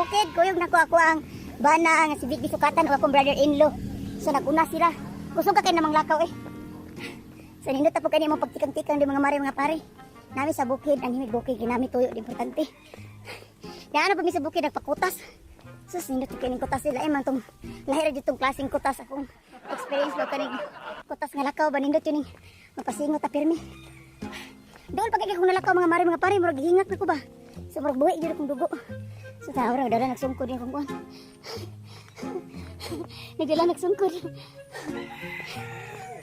bukid. Kuyog na ko ako ang bana nga si Vic Sukatan o akong brother-in-law. So naguna sila. Kusog ka kay namang lakaw eh. So nindot po kani mo pagtikang-tikang di, mga mare, mga pare. Nami sa bukid, ang himig bukid ginami tuyo di importante. Kaya ano pa mi sa bukid nagpakutas. Sus, nindot ko kining kutas nila eh man tong lahi ra jud tong klaseng kutas akong experience ba kaning kutas nga lakaw ba, nindot yun ning mapasingot ta pirmi. Doon pag kung nalakaw, mga mare, mga pare, murag hingak na ko ba. So murag buhi jud akong dugo. So tao ra dala nagsungkod yung akong kuan. Nagdala nagsungkod.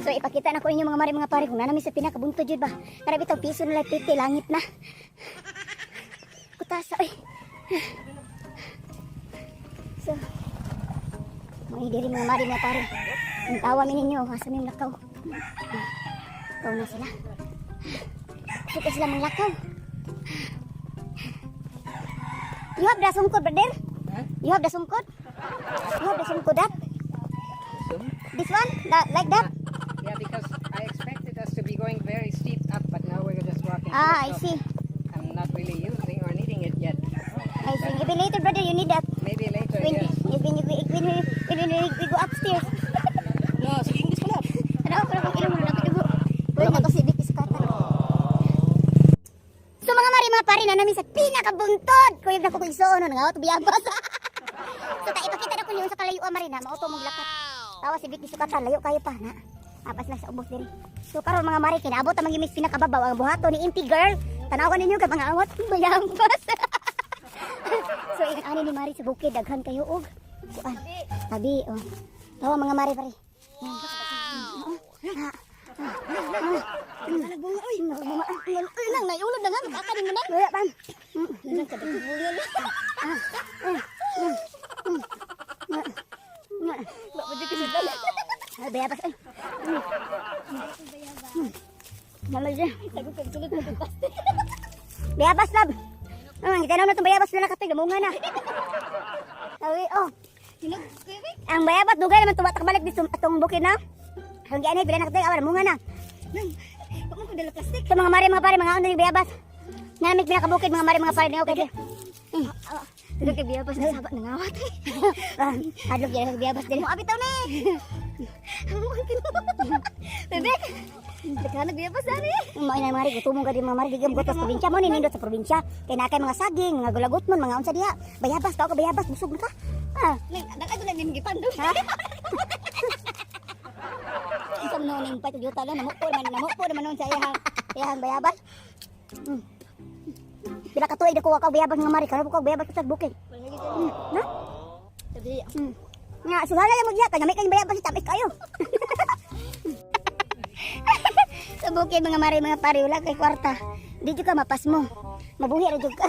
So ipakita na ko inyo, mga mare, mga pare, kung nanami sa pinakabuntod jud ba. Tara bitaw piso na lang piti langit na. Kutasa oy. So mga diri, mga mare, mga pare. Ang tawa mi ninyo asa mi lakaw. Ikaw na sila. Gusto sila manglakaw. You have the sungkod, brother? Huh? You have the sungkod? You have the sungkod that? This one? That, like that? Yeah, because I expected us to be going very steep up, but now we're just walking Ah, I here, so see. I'm not really using or needing it yet. I see. Maybe later, brother, you need that. Maybe later, When, yes. when we go upstairs. Yeah, sige, English pala. Ano ako kung ilong mo na dugo. Wala na kasi Vic Sukatan. So mga mari, mga pare, na namin sa pinakabuntod. Kuyog na ko kung isuon, no, nga biyabas. So ta ipakita na ko niyo sa kalayo mari na mao to mong lakat. Tawa si Vic Sukatan, layo kayo pa na. Apas lang sa ubos diri. So karon, mga mari, kinaabot ang mga pinakababaw ang buhato ni Impi Girl. Tanawan ninyo kay mga awat bayabas. So ingat ani ni Mari sa bukid, daghan kayo og kuan. Tabi oh. Tawa, mga mari pare. Nagbunga, oy. Nagbunga. Uy, nang naiulod na nga, makakanin mo na. Wala pa. Nang kadagbulan na. Ba pwede kasi dala. Ay, bayabas ay. Namay siya. Sagot kag sulod na plastic. Bayabas lab. Ah, kita na itong bayabas na nakatoy, gamunga na. Awi, oh. Hinog, kuya. Ang bayabas dugay naman tumatak balik dito atong bukid na. Ang gianay pila nakatoy, awar munga na. Nang, wa man ko dala plastic. So mga mare, mga pare, mga ano yung bayabas. Namig pinakabukid, mga mare, mga pare, okay di. Dala kay biyabas na saba nangawat. Ah, hadlok yan bayabas dili. Mo abitaw ni. Bebe. Daghan biyabas ani. Mo ina mari gutumong ka di, mga mari, gigam gotos probinsya mo ni nindot sa probinsya. Kay na kay mga saging, mga gulagot mon, mga unsa diha. Bayabas ka bayabas busog na ka. Ah, Nang daghan na ning gipandong. Ha? Unsa man noon ning pait yuta lang namupo naman noon sa iyahang bayabas. Pila ka tuig ko ka bayabas nga mari karon ko bayabas sa bukid. Na? Sabi, Nga suhala lang mo diha kay kay bayabas tamis kayo. Sa bukid, mga mari, mga pare, wala kay kwarta. Di jud ka mapasmo. Mabuhi ra jud ka.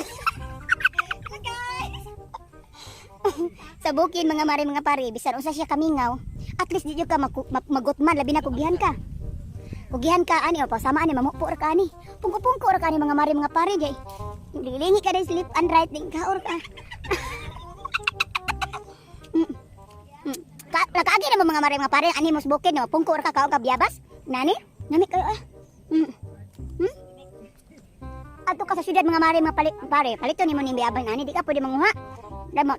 Guys. Sa bukid, mga mare, mga pare, bisan unsa siya kamingaw, at least di jud ka magutman, labi na kugihan ka. Kugihan ka ani o pasama ani mamupo ra ka ani. Pungko-pungko ra ka ani, mga mare, mga pare, jay. Lilingi ka din sleep and right din ka or ka. Ka nakaagi na mo, mga mare, mga pare, ani mo sa bukid no, pungko ra ka kaon ka biyabas. Nani? Nami kayo ah. Hmm? Ato ka sa syudad, mga mare, mga pare, palito nimo ning biyabas nani, di ka pwede manguha. Damo.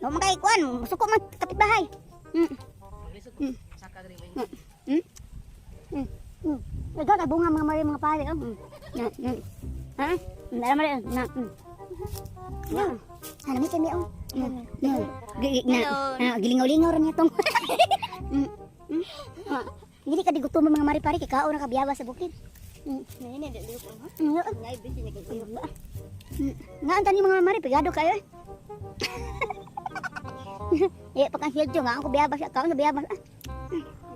No man kay kuan, suko man kapitbahay. Daghang kay bunga, mga mare, mga pare oh. Na, Ha? Nara mare na. Na. Ano mi kami oh. Na. Na. Ah, gilingaw-lingaw ra niya tong. Ah, dili ka di gutom, mga mare pare, kay kaon na ka biyabas sa bukid. Nay nay dili ko ha. Ngay busy na kay. Nga ang tani, mga mare, pigado kayo eh. Eh, pagka silyo nga, ako biyabas, kaon na biyabas. Ah,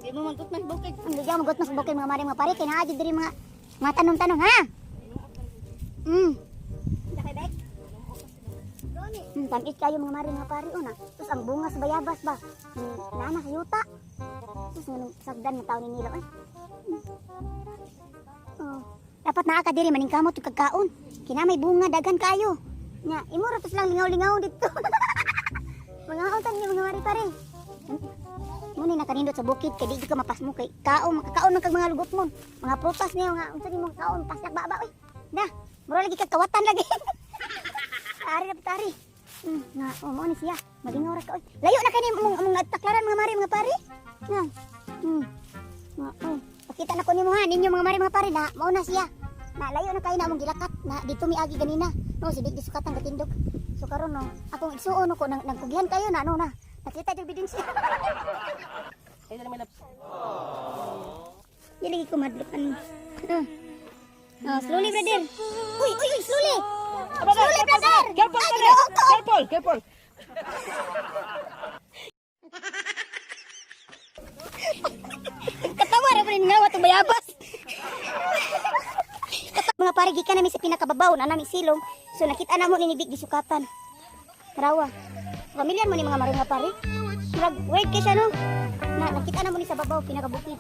Di mo manggut mas bukid. ang bigyan mo gutmas bukid, mga mare, mga pare, kay naa jud diri mga tanom-tanom ha. Dakay bek. Tamis kayo, mga mare, mga pare, una. Tapos ang bunga sa bayabas ba? Nana sa yuta. Tapos nganong sagdan ng tao ni nila eh. Oh. Dapat naa ka diri maningkamot yung kagkaon. Kina may bunga daghan kayo. Nya, imo ra tos lang lingaw-lingaw dito. Mga untan niyo, mga mare pare. Muna nakanindot sa bukid kay di jud ka mapasmo kay kaon makakaon man kag mga lugot mo. Mga prutas niyo nga unsa nimo kaon pasak ba ba oy. Na, mura lagi kag kawatan lagi. Tari na tari. Nga, oh, mao ni siya. Malingaw ra ka oy. Layo na kani among nagtaklaran, mga mare, mga pare. Nga. Nga, oh. Pakita na ko nimo ha, ninyo, mga mare, mga pare, na mao na siya. Na layo na kayo na among gilakat na dito miagi ganina. No, si Big Disukatan katindog. So karon, no, akong igsuon, no, ko nang nagkugihan kayo na ano na. Nakita jud bidin siya. Ay, dali, my loves. Dili ko madlok ani. Ah. Oh, slowly, brother. Uy, uy, uy, slowly. Slowly, brother. Careful, Ay, brother! Ginoo ko. Careful, careful! Katawa ra pa rin nga watong bayabas. Mga pare, gikan nami sa pinakababaw na nami silong. So nakita na mo ni Big gisukatan. Tarawa. Familiar mo ni, mga mare, mga pare. Murag weird kay siya, no. Na nakita na mo ni sa babaw pinakabukid.